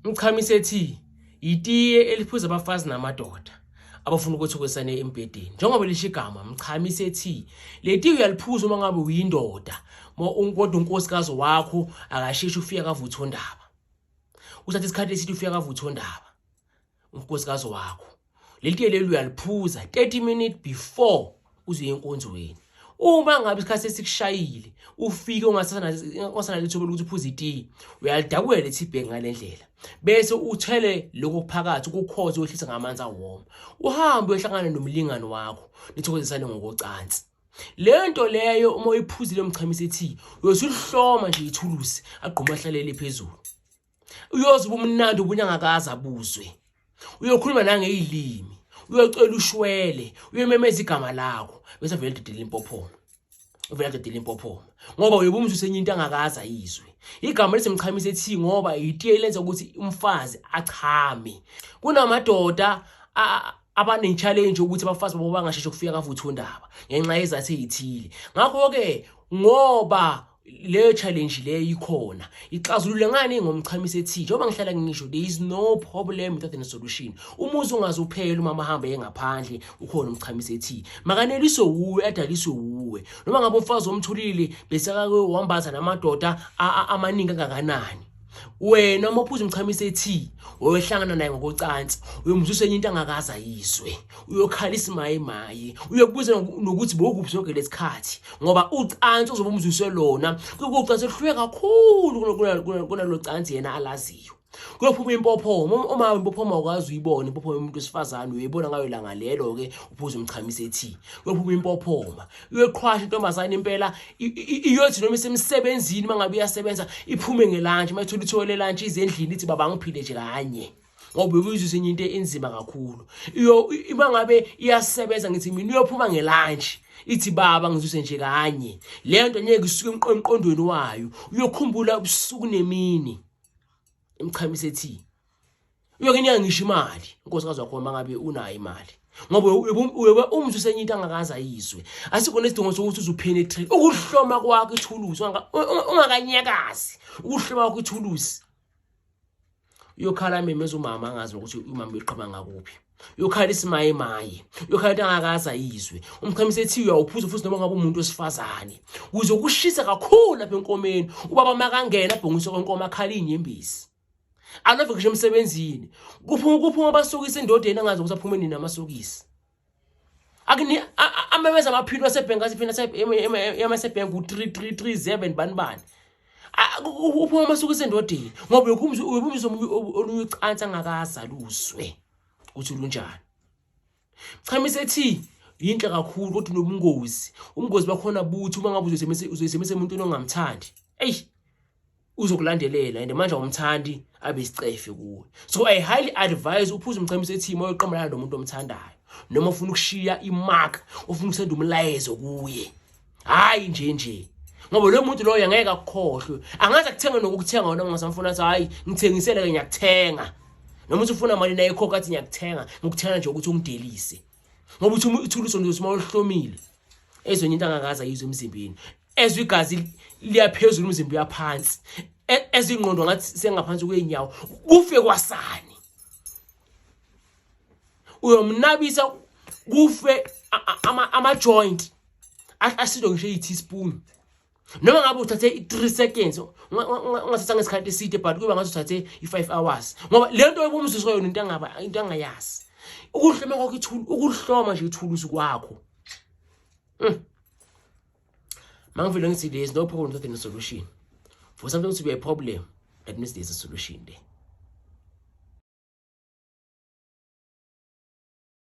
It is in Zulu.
Umchamise ethi itiye eliphuza abafazi namadoda abafuna ukuthokozisana embhedeni. Njengoba lisho igama mchamise ethi le tiye uyaliphuza uma ngabe uyindoda kodwa unkosikazi wakho akasheshi ufika kavuthondaba. Uthatha isikhathi eside ufika kavuthondaba unkosikazi wakho. Leli tiye leli uyaliphuza 30 minutes before uze enkonzweni. Uma ngabe isikhathi sesikushayile ufike ungasanalo ithuba lokuthi uphuze itiye, uyalidabula le tea bag ngale ndlela bese uthele lokho phakathi ukukhothe wehlisa ngamanzi awoma, uhambe uyohlangana nomlingani wakho nithokozisane ngokocansi. Leyo nto leyo uma uyiphuzile umchamise tea, uyosuhloma nje ithulusi agquma ahlalele phezulu. Uyoze ubumnandi obunyangakaze abuzwe. Uyokhuluma nangeyilimi, uyocela ushwele, uyomemeza igama lakho bese vele dedela impophoma. Uvela dedela impophoma ngoba uyobe umzwise enye into angakaze ayizwe. Igama lisemchamise ethi ngoba itiye lenza ukuthi umfazi achame. Kunamadoda abane-challenge ukuthi abafazi babo bangasheshe ukufika kavuthondaba ngenxa yezathu ey'thile. Ngakho-ke ngoba leyo challenge leyo ikhona, ixazulule ngani ngomchamise ethi? Njengoba ngihlala ngisho, there is no problem without a solution. Umuzi ungaze uphele umama ahambe engaphandle, ukhona umchamise ethi. Makaneliswe wuwe, adaliswe wuwe. Noma ngabe umfazi omthulile besakake wambatha namadoda amaningi kangakanani, wena uma uphuza umchamise ethi uyohlangana naye ngokocansi, uyomzwisa enye into angakaze ayizwe, uyokhala isimaye maye, uyokubuza nokuthi bowukuphi sonke lesikhathi, ngoba ucansi ozobe umzwise lona kuwucansi oluhluke kakhulu kunalo cansi yena alaziyo. Kuyophuma impophoma. Uma impophoma ukwazi uyibona impophoma yomuntu wesifazane, uyibona ngayo langa lelo-ke uphuze umchamise ethi. Kuyophuma impophoma, uyoqhwasha intombazane impela, iyothi noma isemsebenzini, uma ngabe iyasebenza, iphume ngelantshi. Uma ithola ithuba lelantshi, ize endlini ithi, "Baba, ngiphile nje kanye," ngoba uyizwise enye into enzima kakhulu. Uma ngabe iyasebenza, ngithi mina, uyophuma ngelantshi ithi, "Baba, ngizwise nje kanye." Leyo nto ngeke isuke emqondweni wayo, uyokhumbula ubusuku nemini. Imchamise ethi uyokunika ngisho imali unkosikazi wakho uma ngabe unayo imali, ngoba uyobe umzwise enye into angakaze ayizwe. Asikho nesidingo sokuthi uzupenetrate. Ukuhloma kwakho ithulusi ungakanyakazi, ukuhloma kwakho ithulusi, uyokhala memeza umama, angazi nokuthi umama uyoqhama ngakuphi. Uyokhala isimaye maye, uyokhala into angakaze ayizwe. Umchamise ethi uyawuphuza futhi noma ngabe umuntu wesifazane, ukuze kushisa kakhulu lapha enkomeni. Ubaba makangena abhongise kwenkomo, akhala iy'nyembezi, alove ngisho emsebenzini. Kuphuma amasokisi endodeni, angazi ukuthi aphume nini amasokisi. Akuni amemeza amaphini wasebhenki, athi phina yamasebhenki u-3337 bani bani. Uphuma amasokisi endodeni ngoba uyobumisa olunye ucansi angakaze aluzwe ukuthi lunjani. Chamise ethi yinhle kakhulu kodwa unobungozi. Ubungozi bakhona buthi uma ngabe uzoyisebenzisa emuntwini ongamthandi, eyi, uzokulandelela, and manje awumthandi, abe isicefe kuwe. So I highly advise uphuze umchamiso ethi uma uyoqamelana nomuntu omthandayo noma ufuna ukushiya imark, ufuna ukusenda umlayezo kuye, hayi nje nje, ngoba lo muntu loyo angeke akukhohlwe. Angaze akuthenga nokukuthenga wona ungasamfuna, athi, "Hayi, ngithengisele ke, ngiyakuthenga," noma uthi ufuna mali naye ikhokha, athi, "Ngiyakuthenga, ngikuthenga nje ukuthi ungidelise," ngoba uthi ithulusi nje uma uhlomile ezwenye into angakaze ayizwe emzimbeni, ezwe igazi liyaphezulu, umzimba uyaphansi, ezwe ingqondo ngathi sengaphansi kwey'nyawo, kufe kwasani. Uyomnabisa kufe ama-joint asidwe ngisho iyi-teaspoon. Noma ngabe uthathe i-3 seconds, ungathatha ngesikhathi eside, but kuba ngathi uthathe i-5 hours, ngoba le nto yobumziswa yona into angaba into angayazi. Ukuhloma kwakho ithulu, ukuhloma nje ithulusi kwakho. Mangivele ngithi there is no problem without a solution. For something to be a problem, that means there's a solution there.